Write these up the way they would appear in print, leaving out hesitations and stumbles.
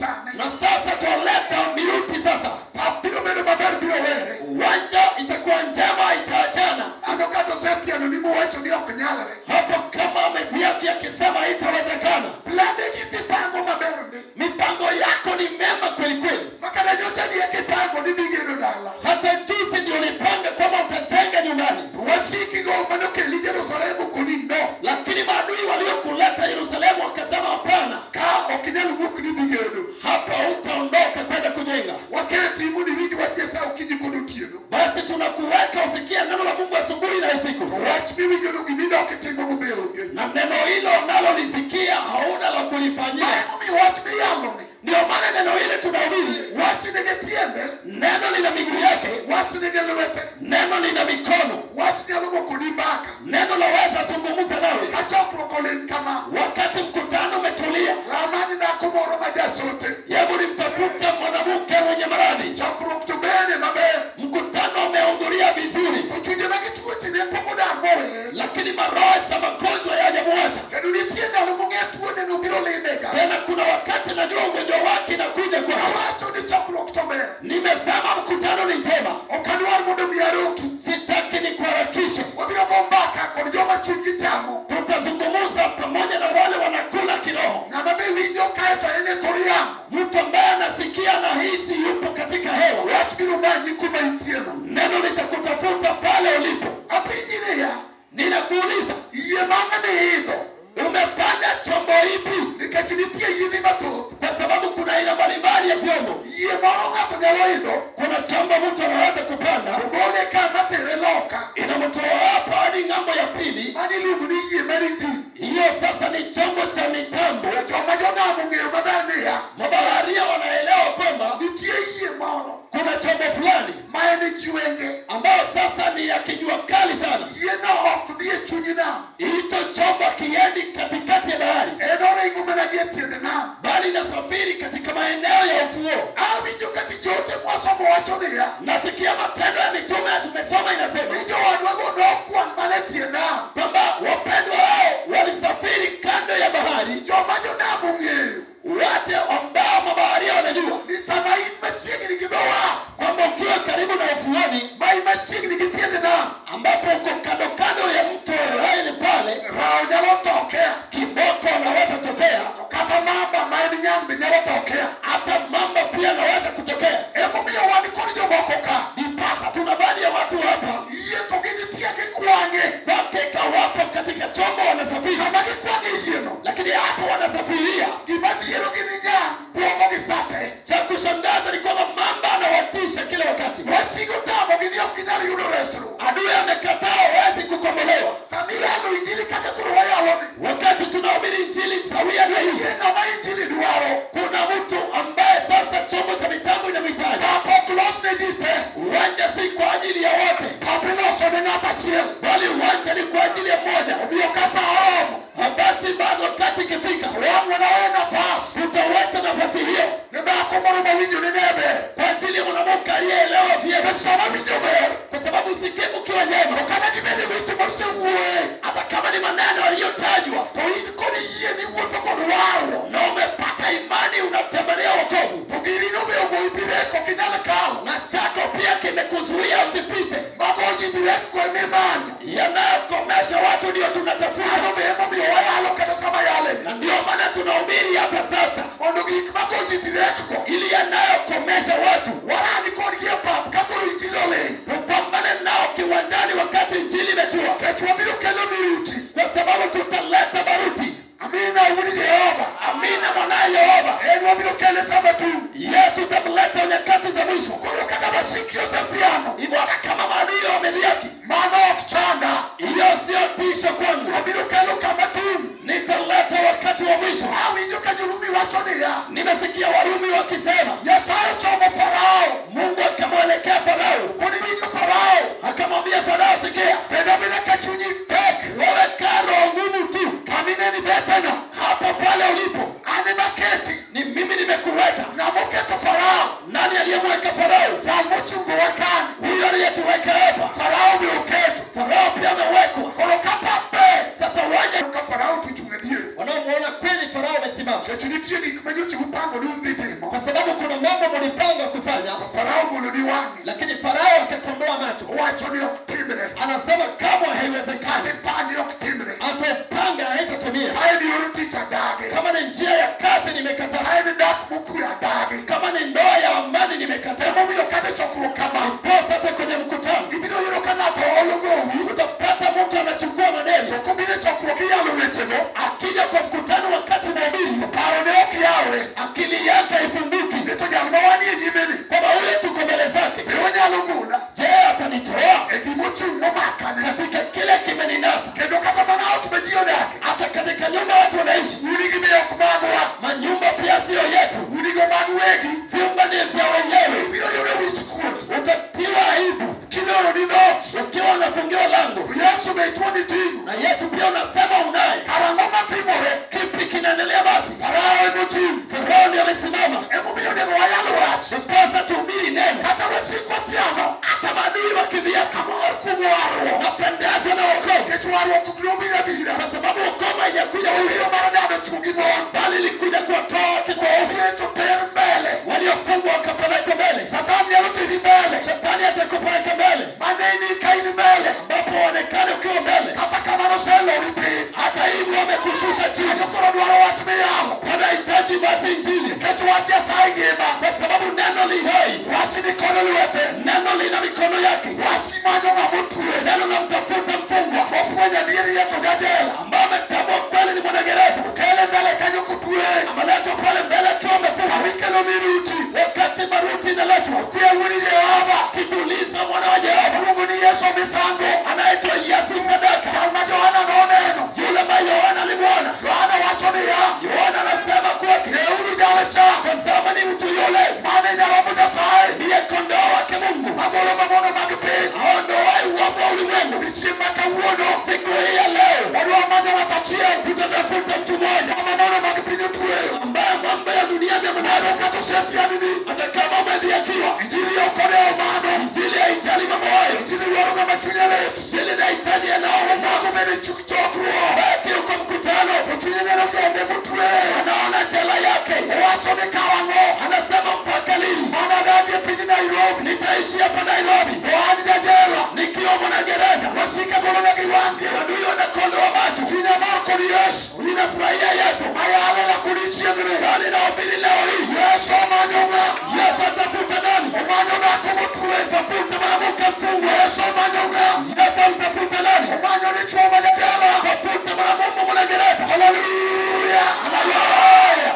sani. Na sasa twaleta miruti sasa. Pap biro bedo maber biro were. Uwanja itakuwa njema, itaachana Mano kata osetieno ni mowacho ni ok nyalre. hapo. Kama amedhiaki akisema itawezekana, Plane gi tipango maber ndi. mipango yako ni mema kweli kweli. Makata nyocha ni kipango ni dhi gedo dala. Hata juzi ndio ulipanga kwamba utajenga nyumbani, To wasiki go manokeli Jerusalem koni no. lakini maadui waliokuleta Yerusalemu wakasema hapana, Ka ok inyal wuok ni dhi gedo. hapa utaondoka kwenda kujenga. Waketi mondo iwinj wach Nyasaye okinyi kod otieno. Basi tunakuweka usikie neno la Mungu asubuhi na usiku, To wach miwinjono gimidok itimo go be onge. Na neno hilo unalolisikia hauna la kulifanyia. Ma emomiyo wach miyaloni. Ndio maana neno hili tunahubiri, Wach nigi tiende. Neno lina miguu yake, Wach nigi lwete. Neno lina mikono, Wach nyalo go kodi mbaka. Neno laweza zungumza nawe. Ka chokruok oling' kama. Wakati mkutano umetulia, Ramany dhako moro ma jasote. Hebu nimtafute mwanamke mwenye maradhi. Chokruok to bene maber. Mkutano umehudhuria vizuri, To chunje mag tuoche ne pok odar moweye. Lakini maroho za magonjwa hayajamuacha. Kendo nitie ndalo mong'e tuone no biro limega. Tena kuna wakati najua ugonjwa wake inakuja kwa. Awacho ni chokruok to ber. Nimesema mkutano ni njema. Ok adwar mondo mi aroki. Sitaki nikuharakishe. Wabiro go mbaka kod joma chunygi chamo. Tutazungumza pamoja na wale wanakula kiroho. Ng'ama be winjo kae to en e kor yamo. Mtu ambaye anasikia na hisi yupo katika hewa. Wach biro manyi kuma intieno. Neno litakutafuta pale ulipo. Apenji niya. Ninakuuliza, Yie mane miidho? Umepanda chombo ipi? Nikech nitie yiedhi mathoth. Kwa sababu kuna aina mbalimbali ya vyombo. Yie moro ng'ato nyalo idho. Kuna chombo mtu anaweza kupanda. To gole kama tere loka. Inamtoa hapa hadi ng'ambo ya pili. Mano iluongo ni yie mar injili. Hiyo sasa ni chombo cha mitambo. Joma jonam ong'eyo maber niya. Mabaharia wanaelewa kwamba nitie yie moro. Kuna chombo fulani ma en chwenge ambayo sasa ni ya kijua kali sana. Yieno ok dhi e chuny nam. Hicho chombo kiendi katikati ya bahari. En oringo mana gi e tiend nam. Bali inasafiri katika maeneo ya ufuo. Awinjo ka tich jote mwasomo wacho niya. Nasikia Matendo ya Mitume tumesoma inasema. Ni jowadwago nokwan mana e tie nam. Kwamba wapendwa hao walisafiri kando ya bahari. Joma jonam ong'eyo. Wote ambao mabaharia wanajua. Ni sama in machiegni gi dho wath. Kwamba ukiwa karibu na ufuoni, ma in machiegni gi tiend nam, ambapo uko kando kando ya mto Nile pale, rao nyalo tokea, kiboko anaweza tokea, to kata mamba ma en nyambe nyalo tokea, hata mamba pia anaweza kutokea. Emomiyo wan kod jomoko ka, Ndipasa tuna baadhi ya watu hapa, yie to ginitie gikwang'e, hakika wapo katika chombo wanasafiri, kama gikwang'e yieno, lakini hapo wanasafiria, gima dhiero gini nyang' buogo gi sate. Cha kushangaza ni kwamba mamba anawatisha kila wakati. Wasigu tamogi ni ok ginyal yudo resruok. Adui amekataa, hawezi kukombolewa. Sama iyalo injili kaka koro wayaloni, Wakati tunahubiri injili sawia na hii, nitie ng'ama injili dwaro. Kuna mtu ambaye sasa chombo cha mitambo inamhitaji. Kapok los ne ji te. Uwanja si kwa ajili ya wote, Pap iloso ne ng'ato achiel. Bali uwanja ni kwa ajili ya mmoja. Omiyo ka sa oromo, Basi bado wakati ikifika, wang' wanawe nafas. Tutawacha nafasi hiyo ne dhako moro mawinjo ni ne ber, kwa ajili ya mwanamke aliyeelewa vyema, Nikech sama winjo ber, kwa sababu usikivu ukiwa njema, to kata gibed weche mosewuoye, hata kama ni maneno yaliyotajwa, to in kod yie miwuotho kod warruok, na umepata imani, unatembelea wokovu, to girino be ogoyi birek ok inyal kalo, na chako pia kimekuzuia usipite. Mago ji birek go emimanyo, Yanayokomesha watu ndio tunatafuta. Mano be emomiyo wayalo kata sama yaleni, na ndio maana tunahubiri hata sasa, mondo gik mago ji birek go, ili yanayokomesha watu warad kodgi e pap ka koro injili oling', tupambane nao kiwanjani wakati injili imetua, nikech wabiro kelo miruti, kwa sababu tutaleta baruti. Amina wuod Jehova. Amina mwanaye Yehova. En wabiro kele sama tung'. Yeye tutamleta nyakati za mwisho. Koro kaka wasiki osesiano, Hivyo hata kama maadui wamedhihaki, mano ok chanda. Hiyo sio tisho kwangu. Wabiro kelo kama tung'. Nitaleta wakati wa mwisho. Awinjo ka Jorumi wacho niya, Nimesikia Warumi wakisema Nyasaye ochomo Farao. Mungu akamwelekea Farao. Koni winjo Farao, Akamwambia Farao, sikia, bed abeda ka chunyi tek, wewe kaa roho ngumu tu, kamineni beteno, hapo pale ulipo, an ema keti. Ni mimi nimekuweka. Ng'ama oketo Farao? Nani aliyemweka Farao? Jal mochungowa kani. Huyo aliyetuweka hapa. Farao be oketo. Farao pia amewekwa. Koro ka pap ber, Sasa waje ka Farao to ochung' adier. Wanaomuona kweli Farao amesimama. Nikech nitie gik ma nyocha upango ni nudhi timo. Kwa sababu kuna mambo mlipanga kufanya, To Farao ogoloni wang'e. Lakini Farao akakondoa macho. Owacho ni ok timre. Anasema kamwe haiwezekani, Kata ipangi ok timre. Hata upanga haitatimia. Ka en yor tich adagi. Kama ni njia ya kazi nimekataa, Ka en dak mokwe adagi. Kama ni ndoa ya amani nimekataa. Emomiyo kata chokruok kama. Ndiposa hata kwenye mkutano Ibiro yudo ka ng'ato olo gowi. Utapata mtu anachukua madeni. To kobiro e chokruok iyalo wechego. Akija kwa mkutano wakati mahubiri, Parone ok yawre. Akili yake haifunguki. Ni to jal ma wanie nyime ni. Kwamba huyu tuko mbele zake. Be onyalo gola. Je, atanitoa? E gimochung' momakane. Katika kile kimeninasa. Kendo kata mana ot ma ji odake. Hata katika nyumba watu wanaishi. Udigi be ok magwa. Manyumba pia siyo yetu. Udigo mag wegi. Vyumba ni vya wenyewe. Ibiro yudo wich kuot. Utatiwa aibu. Kiloro ni dhoot. Ukiwa unafungiwa lango. Yesu be ituoni ting'o. Na Yesu pia unasema unaye. Karang'o matimore? Kipi kinaendelea basi? Farao emochung'. Farao ndiye amesimama. Emomiyo onego wayal wach. Ndiposa tuhubiri neno. Kata wasikwa thiano. Hata maadui wakiviaka. Amor kuom warruok. Napendezwa na wokovu. Nikech warruok ok nobiro abira. Kwa sababu wokovu haijakuja huyu. Obiro mar dado chwo gi mon. Bali ilikuja kuwatoa watu kwa hofu. Otwe to ter mbele. Waliofungwa wakapelekwa mbele. Satan nyalo teri mbele. Shetani atakupeleka mbele. Maneni ka in mbele. Ambapo uonekane ukiwa mbele. Kata kamano oselori piny. Hata hivyo wamekushusha chini. Kanyo koro dwaro wach miyalo. Wanahitaji basi injili. Nikech wach Nyasaye ngima. Kwa sababu neno li hai. Wach ni kono lwete. Neno lina mikono yake. Wach manyo ng'ama otwe. Neno lamtafuta mfungwa. Mofwenyo adieri to gajela. Ambaye ametambua kweli ni mwanagereza. Okele mbele kanyo kotwe. Ameletwa pale mbele akiwa amefungwa. Kamikelo miruti. Wakati baruti inaletwa. Okwe wuod Jehova. Kituliza mwana wa Jehova. Iluongo ni Yesu misango. Anaitwa Yesu sadaka. Jal ma Johana noneno. Yule ambaye Yohana alimwona. Yohana wacho niya. Yohana anasema kwake. Neuru jal cha. Tazama ni mtu yule. Mane nyarombo Nyasaye. Ndiye kondoo wake Mungu. Magolo mamono mag piny. Aondoaye uovu wa ulimwengu. Odiechieng' ma kawuono. Siku hii ya leo. Wadwa manyo ng'at achiel. Tutatafuta mtu mmoja. Ma mamono mag piny otweyo. Ambaye mambo ya dunia yamemnasa. Mano kata osethiani ni. Hata kama umedhihakiwa. Injili ok odewo mano. Injili haijali mambo hayo. Injili dwaro ng'ama chunye lit. Injili inahitaji anaouma. Mago bende chokruok. Baki uko mkutano. To chunye neno jende motwe. Anaona jela yake. Owacho ni karang'o. Anasema mpaka lini? Mana adagie piny Nairobi. Nitaishi hapa Nairobi. To an jajela. Nikiwa mwanagereza. Wasika golona gi wang'gi. Adui wanakondoa macho. Chunya mor kod Yesu. Ninafurahia Yesu. Mayale la kod chiegni. Bali nahubiri leo hii. Yesu omanyo ng'a. Yesu atafuta nani? Omanyo dhako motwe. Tafuta mwanamke mfungwa. Yesu omanyo ng'a. Yesu amtafuta nani? Omanyo dichuo ma jajela. Tafuta mwanamume mwanagereza. Haleluya. Haleluya.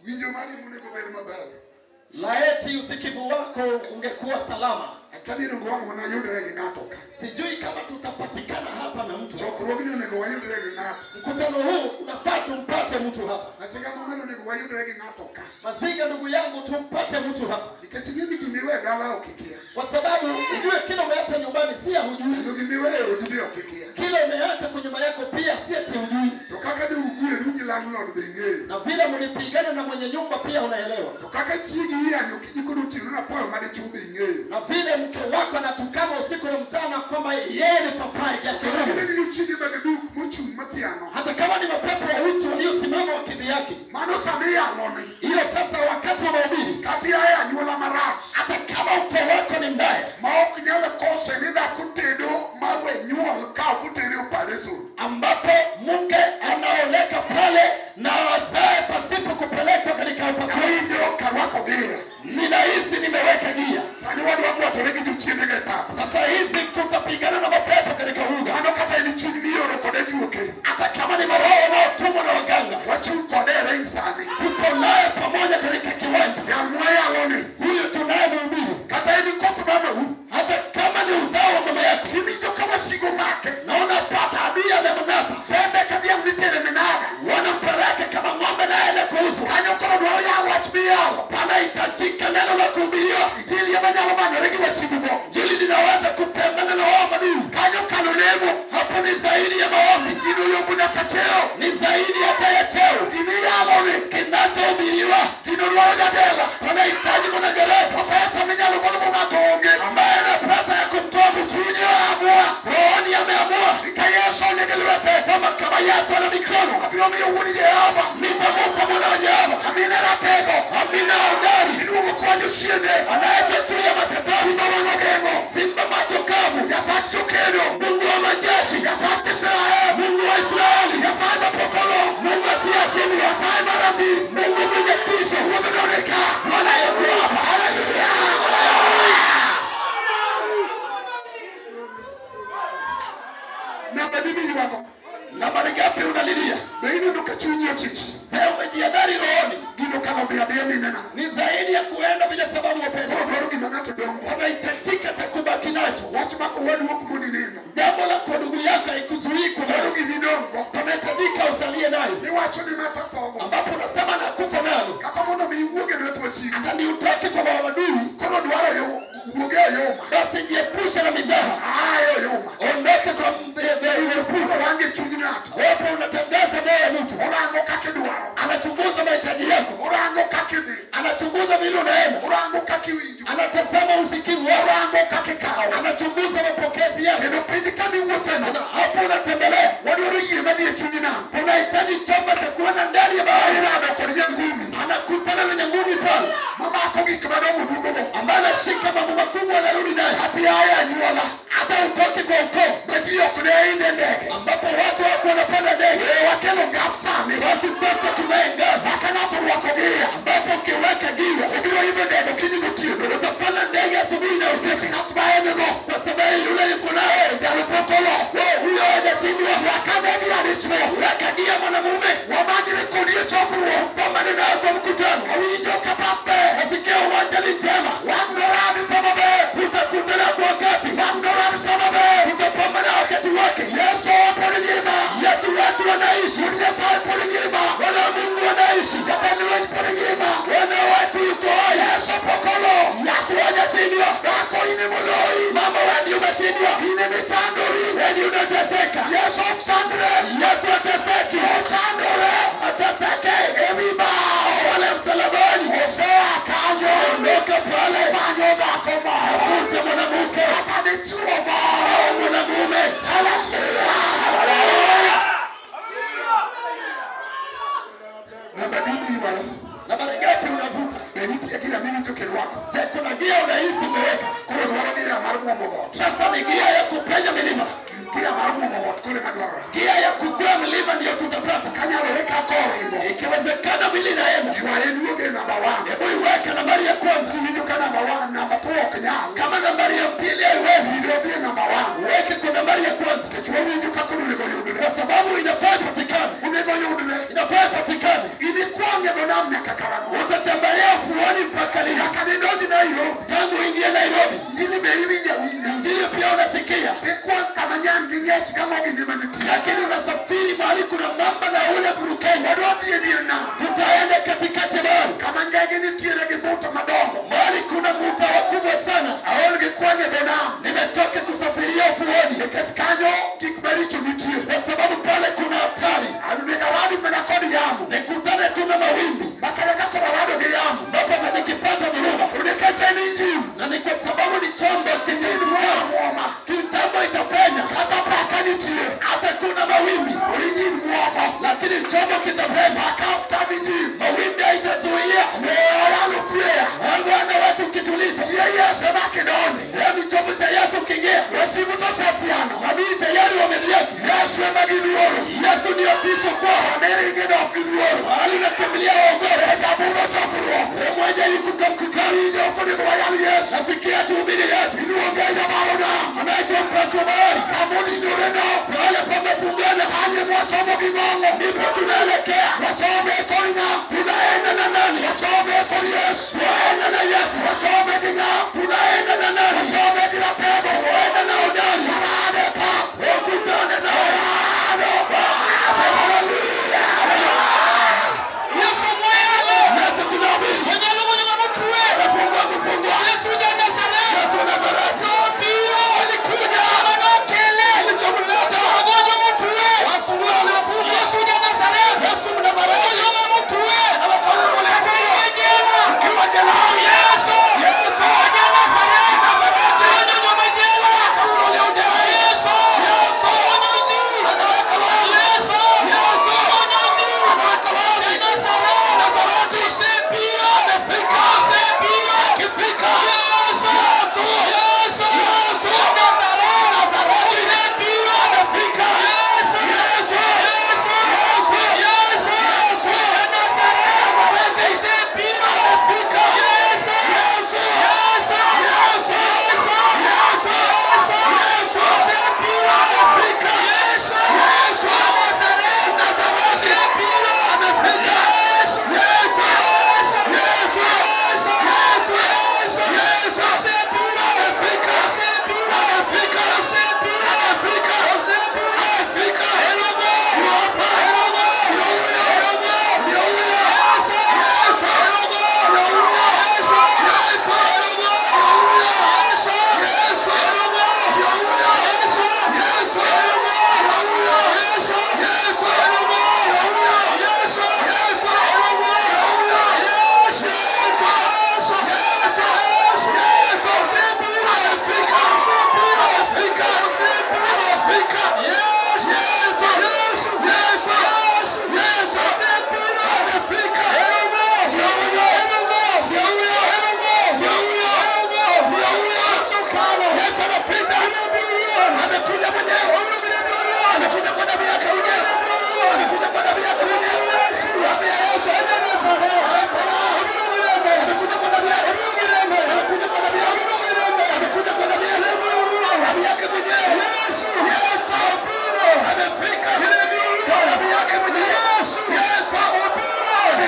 Winjo mari monego bed maber. Laeti usikivu wako ungekuwa salama. Akia ni onego wang' mana yudre gi ng'ato ka. Sijui kama tutapatikana hapa na mtu. Chokruogni onego wayudre gi ng'ato. Mkutano huu unafaa tumpate mtu hapa. Maziga mamano onego wayudre gi ng'ato ka. Maziga ndugu yangu, tumpate mtu hapa. Nikech ing'e ni gimiwe dala ok ikia. Kwa sababu ujue kile umeacha nyumbani si ya hujui. Kendo gimiwe e odi be ok ikia. Kile umeacha kwa nyumba yako pia si ati hujui. To kaka ne ugweru gi landlord be ing'eyo. Na vile mlipigana na mwenye nyumba pia unaelewa. To kaka chiegi iyanyo okinyi kod otieno napoyo madichuo be ing'eyo. Na vile mke wako anatukana usiku na mchana kwamba yeye ni papai ya Kirumi. Kendo gi chiege mag duk mochung' mathiano. Hata kama ni mapepo ya uchi waliosimama wakidhihaki. Mano sama iyalo ni. Hiyo sasa wakati wa mahubiri. Kata ia e anyuola marach. Hata kama ukoo wako ni mbaya. Ma ok nyal kose ni dhako tedo ma we nyuol ka ok otere operation. Ambapo mke anaoleka pale na wazae pasipo kupelekwa katika upasuaji. Awinjo karwako gia. Ninahisi nimeweka gia. Sani wadwa gwatore gi jochiendego e pap. Sasa hizi tutapigana na mapepo katika uga. Mano kata en chuny mioro kode juoke. Hata kama ni maroho wanaotumwa na waganga. Wachung' kode e ring sani. Tupo naye pamoja katika kiwanja. Jal mwayalo ni. Huyu tunaye mhubiri. Kata en koth mamau. Hata kama ni uzao wa mama yako. Iwinjo ka wasigo make. Naona pata adui amemnasa. Sembe ka dhiang' mitere minada. Wanampeleka kama ng'ombe naye aende kuuzwa. Kanyo koro dwaro yawo wach miyalo. Panahitajika neno la kuhubiriwa. Injili ema nyalo manyore gi wasigugo. Injili linaweza kupambana na wao maadui. Kanyo kalo lemo. Hapo ni zaidi ya maombi. Gino yombo nyaka cheo. Ni zaidi hata ya cheo. Gimiyalo ni. Kinachohubiriwa. Gino dwaro jajela. Panahitaji mwanagereza. Pesa minyalo golgo ng'ato onge. Ambaye ana pesa ya kumtoa mtu. Chunye oamua. Rohoni ameamua. Ni ka Yesu nigi lwete. Kwamba kama Yesu ana mikono. Abiro miyo wuon Jehova. Nitampa nam. Ni zaidi ya kuenda bila sababu, wapendwa. Koro dwaro gima ng'ato dong' go. Panahitajika cha kubaki nacho. Wach mako owadu ok moni nindo. Jambo la kwa ndugu yako haikuzuii Dwaro kulala. gima idong' go. Panahitajika usalie nayo, Iwacho ni ng'ato athogo. Ambapo unasema nakufa nalo, Kata mondo mi iwuog e lwet wasigu. Hata ni utoke kwa maadui, Koro dwaro wuog e oyuma. Basi jiepushe na mizaha, Aa e oyuma. Ondoke kwa Koro rango e chuny ng'ato. wapo unatangaza moyo wa mtu, Orango kaka idwaro. Anachunguza mahitaji yako, Orango kaka idhi. Anachunguza vile unaenda, Orango kaka iwinjo. Anatazama usikivu wako, Orango kaka ikawo. Anachunguza mapokezi yako. Kendo piny kama iwuotheno. Na hapo unatembelea, Wadwaro yie madhi e chuny nam. Tunahitaji chombo cha kuenda ndani ya bahari. Irado kod nyangumi. Anakutana na nyangumi pale, Mamako gik madongo duogogo. Ambaye anashika mambo makubwa anarudi naye. Kata ia e anyuola. Hata utoke kwa ukoo Ma ji ok ne idhe ndege. Ambapo watu wako wanapanda ndege. We wakelo ngas sani. Basi sasa tunaye ngazi. Kaka ng'ato orwako gia. Ambapo ukiweka gia Obiro idho ndege okinyi gotieno. Utapanda ndege asubuhi na usiku. Nikech ng'at ma en go. Kwa sababu yule yuko naye Jalo pok olo. Wewe huyo hajashindwa. Wakane gia dichuo. Weka gia mwanamume. Wamanyre kodi e chokruok. Pambane nayo kwa mkutano. Awinjo ka maber. Nasikia uwanja ni njema. Wang' norad sama ber. Tutakutana kwa wakati. Wang' norad sama ber. Tutapambana wakati wake. Yesu pod ngima. Yesu watu wanaishi. Wuod Nyasaye pod ngima. Wana wa Mungu wanaishi. Jatend lweny pod ngima. Wana watu yuko hai. Yesu pok olo. Yesu hajashindwa. Dhako in emoloyi. Mama wewe ndiye umeshindwa. In emichandori. Wewe ndiye unateseka. Yesu ok chandre. Yesu hateseki. Ochandore. Ateseke. Ewi bao. Pale msalabani. Osea kanyo. Ondoka pale. Manyo dhako moro. Tafuta mwanamke. Kata dichuo moro. Au mwanamume. Haleluya. Haleluya. Namba dini ywayo. Nambari ngapi unavuta? Be nitie gia miwinjo kirwako? Je, kuna gia unahisi umeweka? Koro dwaro gia mar muomo got. Sasa ni gia ya kupenya milima. Gia mar muomo got koro ema dwarore. Gia ya kukwea mlima ndiyo tutapata. Kanyalore kaka oringo. Ikiwezekana vile inaenda. Ywaye duoge namba 1. Hebu iweke nambari ya kwanza. Kiwinjo ka namba 1, namba 2 ok nyal. Kama nambari ya pili haiwezi, Video dhi e namba 1. Weke kwa nambari ya kwanza. Nikech wawinjo kaka onego yudre. Kwa sababu inafaa ipatikane. Onego yudre. Inafaa ipatikane. Inikwang' e dho nam nyaka karang'o? Utatembelea ufuoni mpaka lini? Nyaka nidonj Nairobi. Tangu uingie Nairobi. Injili be iwinjo awinja. Injili pia unasikia. Ikwang' kama nyang' gi ng'ech gang'o gini manitie. Lakini unasafiri mahali kuna mamba na ule burukenge. Wadwa dhi e dier nam. Tutaenda katikati ya bahari. Kama ngege nitiere gi muta madongo. Mahali kuna muta wakubwa sana. Aol gi kwang' e dho nam. Nimechoka kusafiria ufuoni. Nikech kanyo gik maricho nitie. Kwa sababu pale kuna hatari. Onego aradi mana kod yamo. Nikutane tu na mawimbi. Makata ka koro arado gi yamo. Ambapo hata nikipata dhoruba. To nikech en injin. Na ni kwa sababu ni chombo chenye In muoma muoma. Kitambo itapenya. Kata apaka nitie. Hata kuna mawimbi. To injin muomo. Lakini chombo kitapenya. Apaka ok tam injin. Mawimbi haitazuia. Ne oyalo kweya. Bwana watu ukituliza. Yie Yesu ema kidonji. Yaani chombo cha Yesu kiingia. Wasigu to osethiano. Nabii tayari wamedhihaki. Yesu ema giluoro. Yesu ndiyo tisho kwao. Kama iringe dok giluoro. Mahali unakimbilia waogope. E jaburo chokruok. E mwenye yuko kwa mkutano. Winjo ok onego wayal Yesu. Nasikia tuhubiri Yesu. Iluonge jabaro nam. Anaitwa mpasua wa bahari. Kamodinore no. Pale pamefungana. Kanye mwachomo gi ng'ong'o. Ndipo tunaelekea. Wachome kod ng'a? Tunaenda na nani? Wachome kod Yesu. Tunaenda na Yesu. Wachome gi ng'a? Tunaenda na nani? Wachome gi ratego. Tunaenda na hodari. Parade pap. Wakutane na Parado. Hallelujah. Yesu mwayalo. Yesu tunahubiri. Wanyalo mwenye mamutwe. Wafungwa kufungwa. Yesu ja Nazareth. Yesu wa Nazareti. Nobiro. Alikuja. Manokele. Kilichomleta. Wagonjwa mutwe. Wafungwa waliofungwa. Yesu ja Nazareth. Yesu Mnazareti.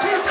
Amekuja.